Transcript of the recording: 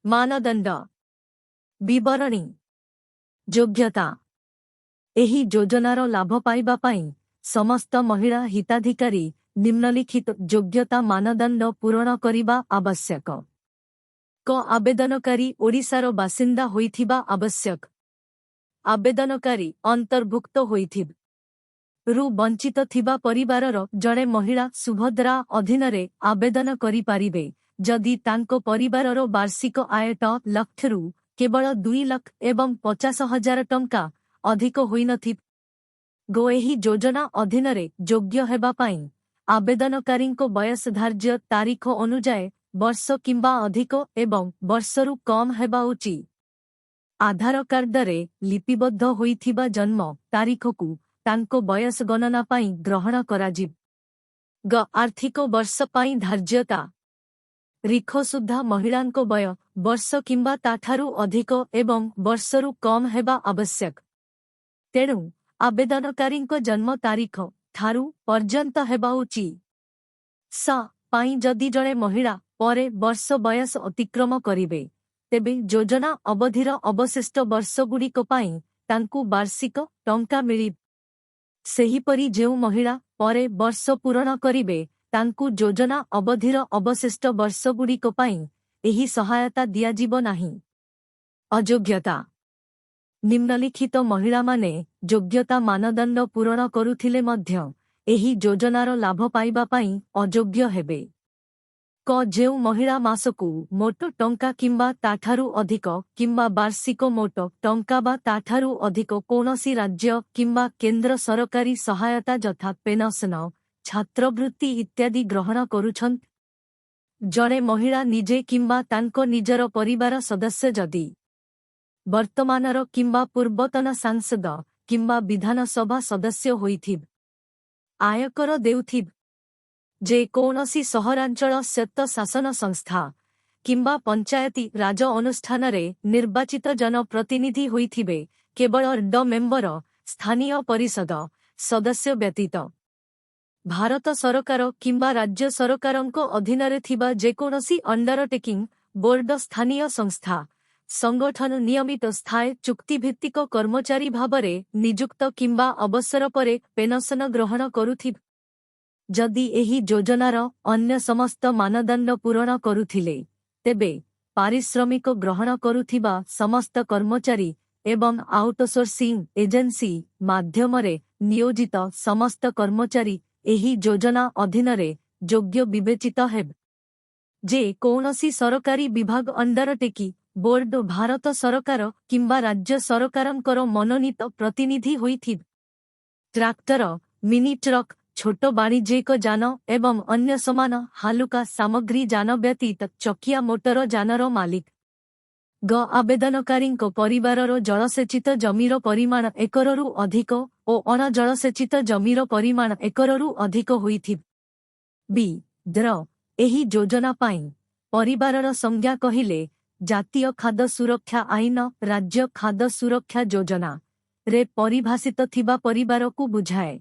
ମାନଦଣ୍ଡ। ବିବରଣୀ। ଯୋଗ୍ୟତା। ଏହି ଯୋଜନାର ଲାଭ ପାଇବା ପାଇଁ ସମସ୍ତ ମହିଳା ହିତାଧିକାରୀ ନିମ୍ନଲିଖିତ ଯୋଗ୍ୟତା ମାନଦଣ୍ଡ ପୂରଣ କରିବା ଆବଶ୍ୟକ। କ ଆବେଦନକାରୀ ଓଡ଼ିଶାର ବାସିନ୍ଦା ହୋଇଥିବା ଆବଶ୍ୟକ। ଆବେଦନକାରୀ ଅନ୍ତର୍ଭୁକ୍ତ ହୋଇଥିବ ରୁ ବଞ୍ଚିତ ଥିବା ପରିବାରର ଜଣେ ମହିଳା ସୁଭଦ୍ରା ଅଧୀନରେ ଆବେଦନ କରିପାରିବେ, ଯଦି ତାଙ୍କ ପରିବାରର ବାର୍ଷିକ ଆୟ ଟ ଲକ୍ଷରୁ କେବଳ 2,50,000 ଟଙ୍କା ଅଧିକ ହୋଇନଥିବ। ଗ ଏହି ଯୋଜନା ଅଧୀନରେ ଯୋଗ୍ୟ ହେବା ପାଇଁ ଆବେଦନକାରୀଙ୍କ ବୟସ ଧାର୍ଯ୍ୟ ତାରିଖ ଅନୁଯାୟୀ ବର୍ଷ କିମ୍ବା ଅଧିକ ଏବଂ ବର୍ଷରୁ କମ୍ ହେବା ଉଚିତ। ଆଧାର କାର୍ଡରେ ଲିପିବଦ୍ଧ ହୋଇଥିବା ଜନ୍ମ ତାରିଖକୁ ତାଙ୍କ ବୟସ ଗଣନା ପାଇଁ ଗ୍ରହଣ କରାଯିବ। ଗ ଆର୍ଥିକ ବର୍ଷ ପାଇଁ ଧାର୍ଯ୍ୟ ତାରିଖ ସୁଦ୍ଧା ମହିଳାଙ୍କ ବୟ ବର୍ଷ କିମ୍ବା ତାଠାରୁ ଅଧିକ ଏବଂ ବର୍ଷରୁ କମ୍ ହେବା ଆବଶ୍ୟକ। ତେଣୁ ଆବେଦନକାରୀଙ୍କ ଜନ୍ମ ତାରିଖ ଠାରୁ ପର୍ଯ୍ୟନ୍ତ ହେବା ଉଚିତ। ସ ପାଇଁ ଯଦି ଜଣେ ମହିଳା ପରେ ବର୍ଷ ବୟସ ଅତିକ୍ରମ କରିବେ, ତେବେ ଯୋଜନା ଅବଧିର ଅବଶିଷ୍ଟ ବର୍ଷଗୁଡ଼ିକ ପାଇଁ ତାଙ୍କୁ ବାର୍ଷିକ ଟଙ୍କା ମିଳିବ। ସେହିପରି ଯେଉଁ ମହିଳା ପରେ ବର୍ଷ ପୂରଣ କରିବେ, ତାଙ୍କୁ ଯୋଜନା ଅବଧିର ଅବଶିଷ୍ଟ ବର୍ଷଗୁଡ଼ିକ ପାଇଁ ଏହି ସହାୟତା ଦିଆଯିବ ନାହିଁ। ଅଯୋଗ୍ୟତା। ନିମ୍ନଲିଖିତ ମହିଳାମାନେ ଯୋଗ୍ୟତା ମାନଦଣ୍ଡ ପୂରଣ କରୁଥିଲେ ମଧ୍ୟ ଏହି ଯୋଜନାର ଲାଭ ପାଇବା ପାଇଁ ଅଯୋଗ୍ୟ ହେବେ। କ ଯେଉଁ ମହିଳା ମାସକୁ ମୋଟ ଟଙ୍କା କିମ୍ବା ତାଠାରୁ ଅଧିକ କିମ୍ବା ବାର୍ଷିକ ମୋଟ ଟଙ୍କା ବା ତାଠାରୁ ଅଧିକ କୌଣସି ରାଜ୍ୟ କିମ୍ବା କେନ୍ଦ୍ର ସରକାରୀ ସହାୟତା ଯଥା ପେନସନ, ଛାତ୍ରବୃତ୍ତି ଇତ୍ୟାଦି ଗ୍ରହଣ କରୁଛନ୍ତି। ଜଣେ ମହିଳା ନିଜେ କିମ୍ବା ତାଙ୍କ ନିଜର ପରିବାର ସଦସ୍ୟ ଯଦି ବର୍ତ୍ତମାନର କିମ୍ବା ପୂର୍ବତନ ସାଂସଦ କିମ୍ବା ବିଧାନସଭା ସଦସ୍ୟ ହୋଇଥିବ, ଆୟକର ଦେଉଥିବ, ଯେ କୌଣସି ସହରାଞ୍ଚଳ ସ୍ୱାୟତ୍ତ ଶାସନ ସଂସ୍ଥା କିମ୍ବା ପଞ୍ଚାୟତି ରାଜ ଅନୁଷ୍ଠାନରେ ନିର୍ବାଚିତ ଜନପ୍ରତିନିଧି ହୋଇଥିବେ, କେବଳ ୱାର୍ଡ ମେମ୍ବର, ସ୍ଥାନୀୟ ପରିଷଦ ସଦସ୍ୟ ବ୍ୟତୀତ, ଭାରତ ସରକାର କିମ୍ବା ରାଜ୍ୟ ସରକାରଙ୍କ ଅଧୀନରେ ଥିବା ଯେକୌଣସି ଅଣ୍ଡରଟେକିଂ, ବୋର୍ଡ, ସ୍ଥାନୀୟ ସଂସ୍ଥା, ସଂଗଠନ ନିୟମିତ ସ୍ଥାୟୀ ଚୁକ୍ତିଭିତ୍ତିକ କର୍ମଚାରୀ ଭାବରେ ନିଯୁକ୍ତ କିମ୍ବା ଅବସର ପରେ ପେନସନ ଗ୍ରହଣ କରୁଥିବ। ଯଦି ଏହି ଯୋଜନାର ଅନ୍ୟ ସମସ୍ତ ମାନଦଣ୍ଡ ପୂରଣ କରୁଥିଲେ, ତେବେ ପାରିଶ୍ରମିକ ଗ୍ରହଣ କରୁଥିବା ସମସ୍ତ କର୍ମଚାରୀ ଏବଂ ଆଉଟସୋର୍ସିଂ ଏଜେନ୍ସି ମାଧ୍ୟମରେ ନିୟୋଜିତ ସମସ୍ତ କର୍ମଚାରୀ ଏହି ଯୋଜନା ଅଧୀନରେ ଯୋଗ୍ୟ ବିବେଚିତ ହେବେ। ଯେ କୌଣସି ସରକାରୀ ବିଭାଗ, ଅଣ୍ଡରଟେକିଂ, ବୋର୍ଡ, ଭାରତ ସରକାର କିମ୍ବା ରାଜ୍ୟ ସରକାରଙ୍କର ମନୋନୀତ ପ୍ରତିନିଧି ହୋଇଥିବ। ଟ୍ରାକ୍ଟର, ମିନି ଟ୍ରକ୍, ଛୋଟ ବାଣିଜ୍ୟିକ ଯାନ ଏବଂ ଅନ୍ୟ ସମାନ ହାଲୁକା ସାମଗ୍ରୀ ଯାନ ବ୍ୟତୀତ ଚକିଆ ମୋଟର ଯାନର ମାଲିକ। ଗ ଆବେଦନକାରୀଙ୍କ ପରିବାରର ଜଳସେଚିତ ଜମିର ପରିମାଣ ଏକରରୁ ଅଧିକ ଓ ଅଣଜଳସେଚିତ ଜମିର ପରିମାଣ ଏକରରୁ ଅଧିକ ହୋଇଥିବ। ବି ଦ୍ର ଏହି ଯୋଜନା ପାଇଁ ପରିବାରର ସଂଜ୍ଞା କହିଲେ ଜାତୀୟ ଖାଦ୍ୟ ସୁରକ୍ଷା ଆଇନ, ରାଜ୍ୟ ଖାଦ୍ୟ ସୁରକ୍ଷା ଯୋଜନା ରେ ପରିଭାଷିତ ଥିବା ପରିବାରକୁ ବୁଝାଏ।